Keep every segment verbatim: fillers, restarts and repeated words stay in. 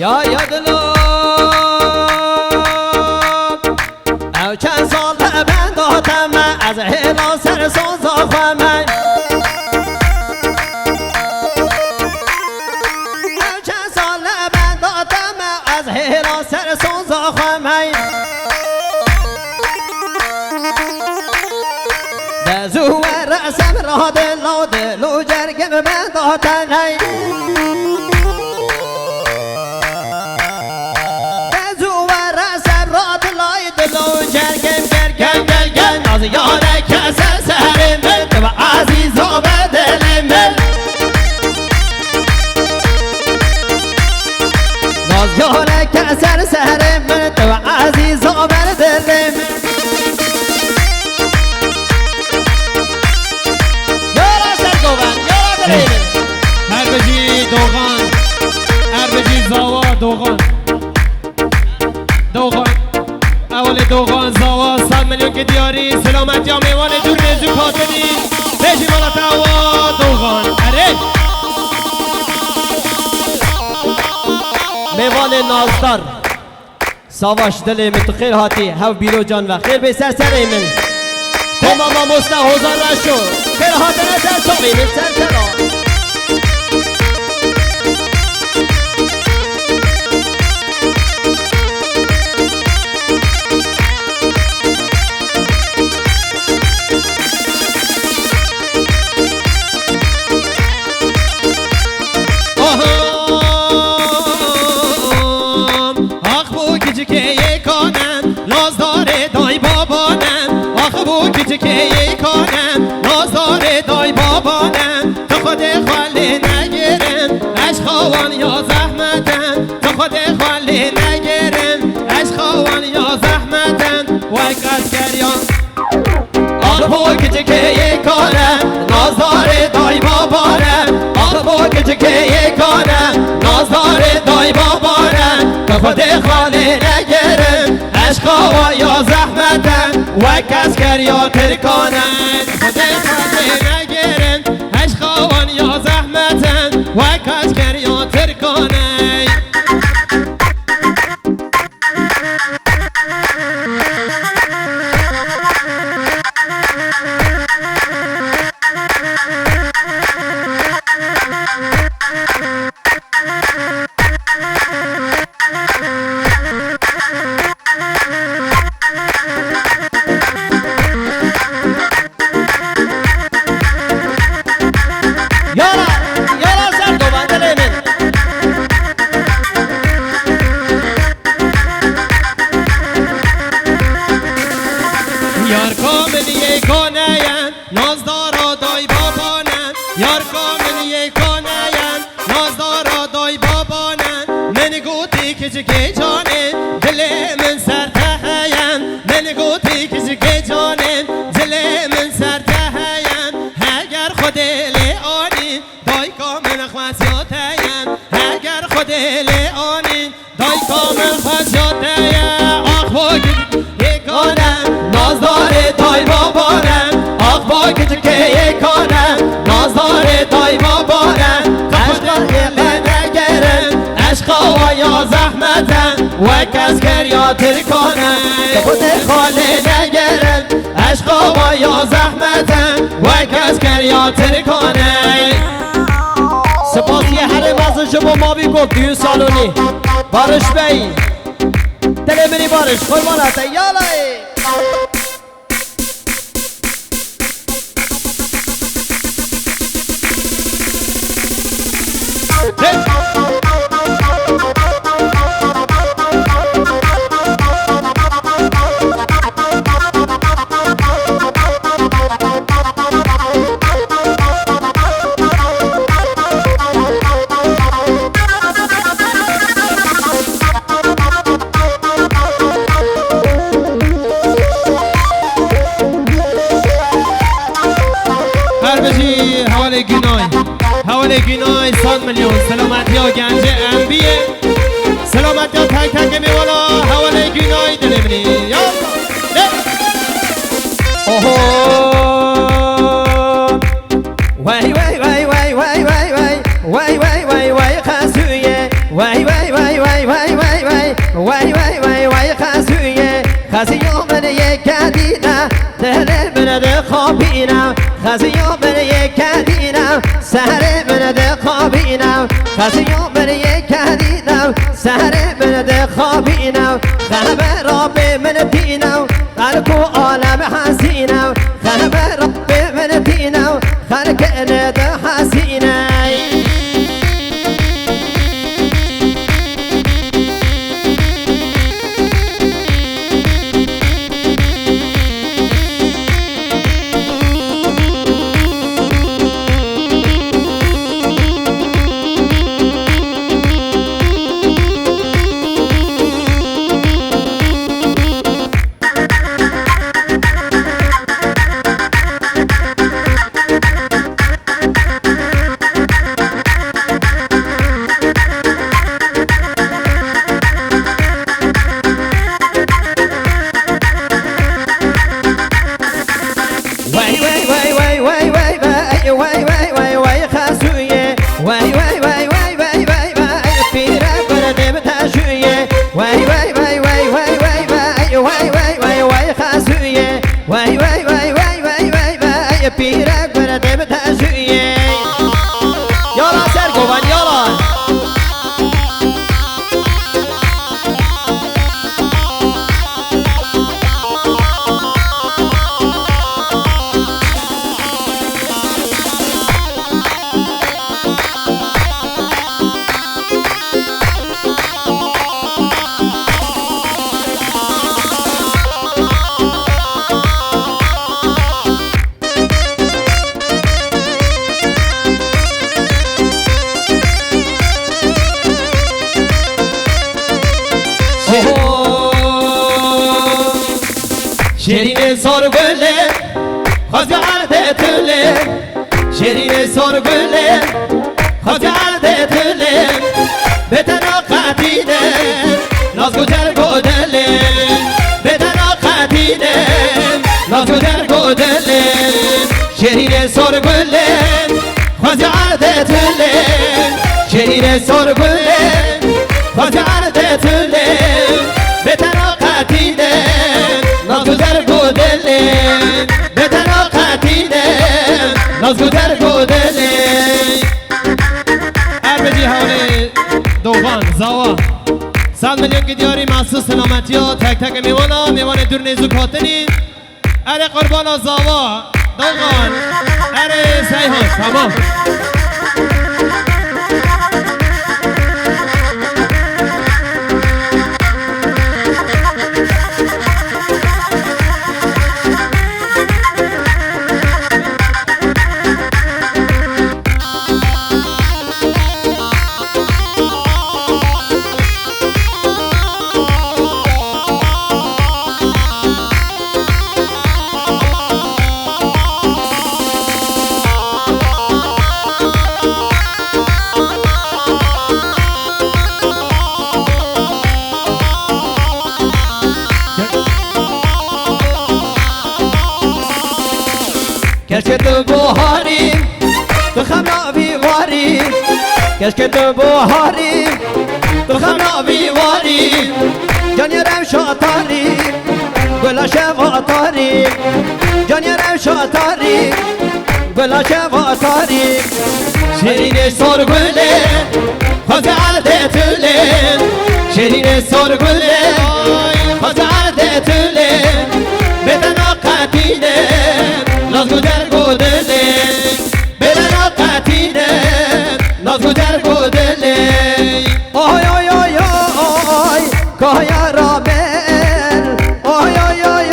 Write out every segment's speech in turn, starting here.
Ya, ya dilo, ew çend sal li benda te me, ez hêla ser soza xwe me. Ew çend sal li benda te me, ez hêla ser soza xwe me. De zû were sebra dilo, dilo cergê min benda te ney. De zû were sebra dilay dilo, cergê min gel, gel, gel, gel. Naz yareke ser serê min, tu ezîza me dilê min. Naz yareke ser serê min, tu ezîza me dilê min. Yara ser Dogan, yara dilê min. Her bijî Dogan, her bijî Zawa Dogan. Dogan, ewalê Dogan, Zawa, sed milyon ki diyarî, selametiya mêvanê dûr nêzûk hatinî, bêjî mala te awa Dogan. Erê! Mêvanê nazdar. Savaş dilê min tu xêr hatî, hev bîrocan ve xêr bê ser serê min. Koma mamoste Hozan Reşo, xêr hatine ser çavê min ser çava. Ax bo kicikê yê kane, nazdarê day babane. Ax bo kicikê yê kane, nazdarê day babane. Tu xwedê xwe lê negirin, eşqa wan ya zehmete. Tu xwedê xwe lê negirin, eşqa wan ya zehmete. Wek eskeriyan. Ax bo kicikê yê kane, nazdarê day babane. Ax bo kicikê yê kane, nazdarê day babane. Tu xwedê xwe lê negirin, eşqa wa ya zehmete. Wek eskeriya tirkane. Tu xwedê xwe lê negirin, eşqa wan ya zehmete. Wek eskeriya tirkane. Yara, yara ser Dogan dilê min. Yarka min yê kane ye, nazdara day baba ne. Yarka min yê kane ye, nazdara day baba ne. Min gotî kicikê canê, dilê min ser te heye. Min gotî kicikê canê, dilê min ser te heye. Heger Xwedê lê anî, dayka min xwesiya te ye. Heger Xwedê lê anî, dayka min xwesiya te ye. Ax bo kicikê kane, nazdarê day baba ne. Ax bo kicikê kane, nazdarê day baba ne. Eşqa lê negerin, eşqa wa ya zehmete. Wek eskeriya tirkane. Xwedê xwe lê negerin, eşqa wa ya zehmete. Wek eskeriya tirkane. Spasiye herê mezin ji bo Mavî Gok, düğün salonî. Barış Bey. Dilê min î Barış, qurbana te, yalayê. Her bijî hevalê Günay. Hevalê Günay sed milyon. Selametiya gencê M B A. Selametiya tek tek mêvana. Hevalê Günay dilê min î. Ya. Oho. Wey, wey, wey, wey, wey, wey, wey. Wey, wey, wey, wey, Xesûyê. Wey, wey, wey, wey, Xeziyo min yê kedîne, seherê min dixabîne. Xeziyo min yê kedîne, seherê min dixabîne. Xebera bê min tîne, xelk û alem hezîne. Xebera bê min tîne, xelk ê dihezîne. Wey, wey, wey, wey, wey, wey, wey, wey, wey, wey, wey, Xezûyê. Wey, wey, wey, wey, wey, wey, wey, pîre berdê bi teşûyê. Wey, wey, wey, wey, wey, wey, wey, wey, wey, wey, wey, Xezûyê. Wey, wey, wey, wey, wey, wey, wey, pîre berdê bi teşûyê. Yala ser govan, yala. Oho! Şêrînê sor gulê, xwezî erdê tulê. Şêrînê sor gulê, xwezî erdê tulê. Bê te naqetîne, naz gucer godilê. Bê te naqetîne, naz gucer godilê. Şêrînê sor gulê, xwezî erdê tulê. Şêrînê sor gulê, xwezî erdê tulê. Bê te naqetîne, naz gucer godilê. Bê te naqetîne, naz gucer godilê. Erbecî hewlê dovan, zawa. Sed milyon ki diyarî mahsus selametiya tek tek mêvana, mêvanê dûr nêzûk hatinî. Erê qurbana zawa, doxan. Erê Seyhan, tamam. Keşke tu buharî, tu xem navî warî. Keşke tu buharî, tu xem navî warî. Canê rewşa tarî, gula şeva tarî. Canê rewşa tarî, gula şeva tarî. Şêrînê sor gulê, xwezî erdê tulê. Şêrînê sor gulê, xwezî erdê tulê. Bê te naqetîne, naz guder godilê. Bê te naqetîne, naz guder godilê. Oy, oy, oy, oy, kaya ramel. Oy, oy, oy,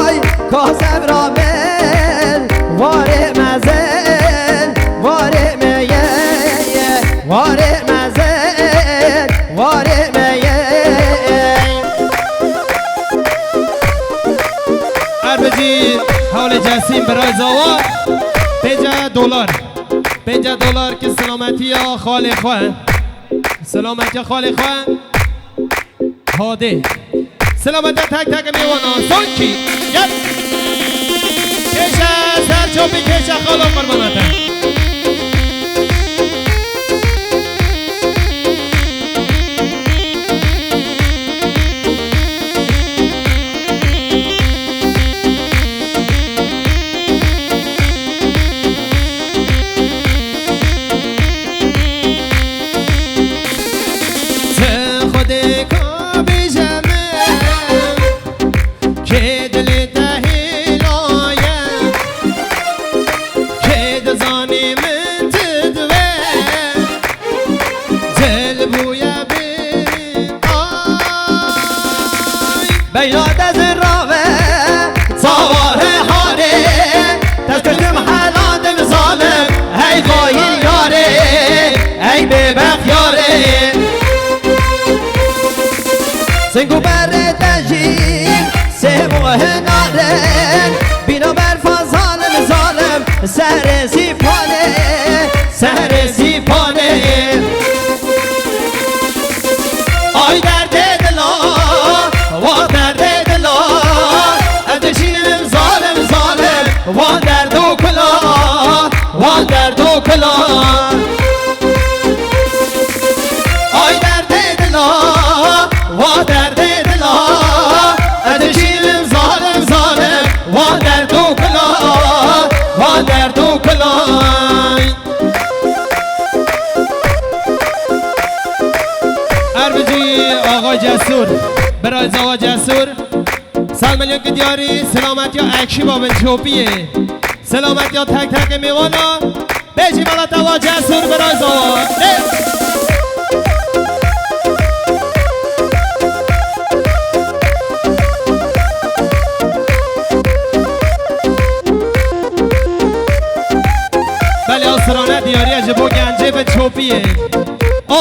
oy, ka sev ramel. Warê mezel, warê meye, warê mezel, warê meye. Erbecî hewlê Cesîm biray zawa. Pênce dolar. Pênce dolar ki selametiya xalê xwe. Selametiya xalê xwe. Hadê. Selametiya tek tek mêvana. Sankî. Gel. Kêşe, ser çopî kêşe xalo qurbana te. Sing û berê te jî sêv û hinar in. Bîna berfa zalim zalim, serê zîpanê, serê zîpanê. Ay derdê dila, wa derdê dila, ez dişînim zalim zalim, wa derd û kula, wa derd û kula. Ay derdê dila, wa derdê dila, ez dişînim zalim zalim, wa derd û kula, wa derd û kula. Her bijî axa Cesûr, birayê zawa Cesûr. Sed milyon ki diyarî, selametiya ekşîba bin çopiyê. Selametiya tek tekê mêvana. Bêjî mala te wa Cesûr birayê zawa. Ê! Belê, ew strane diyarî ye ji bo gencê bin çopiyê. O,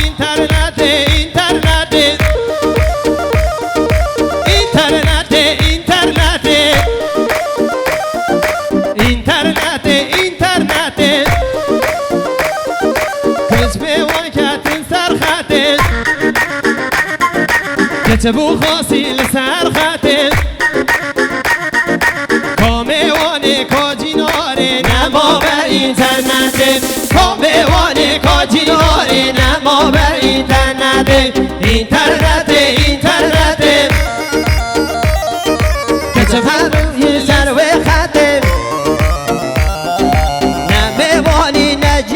internetê, internetê. Internetê, internetê. Internetê, internetê. Kesbê wan ketin ser xetê. Keçebû xasî li ser xetê. Kamê wanê ka cînarê nema ber internetê. Kamê wanê ka cînarê nema ber internetê. Înternet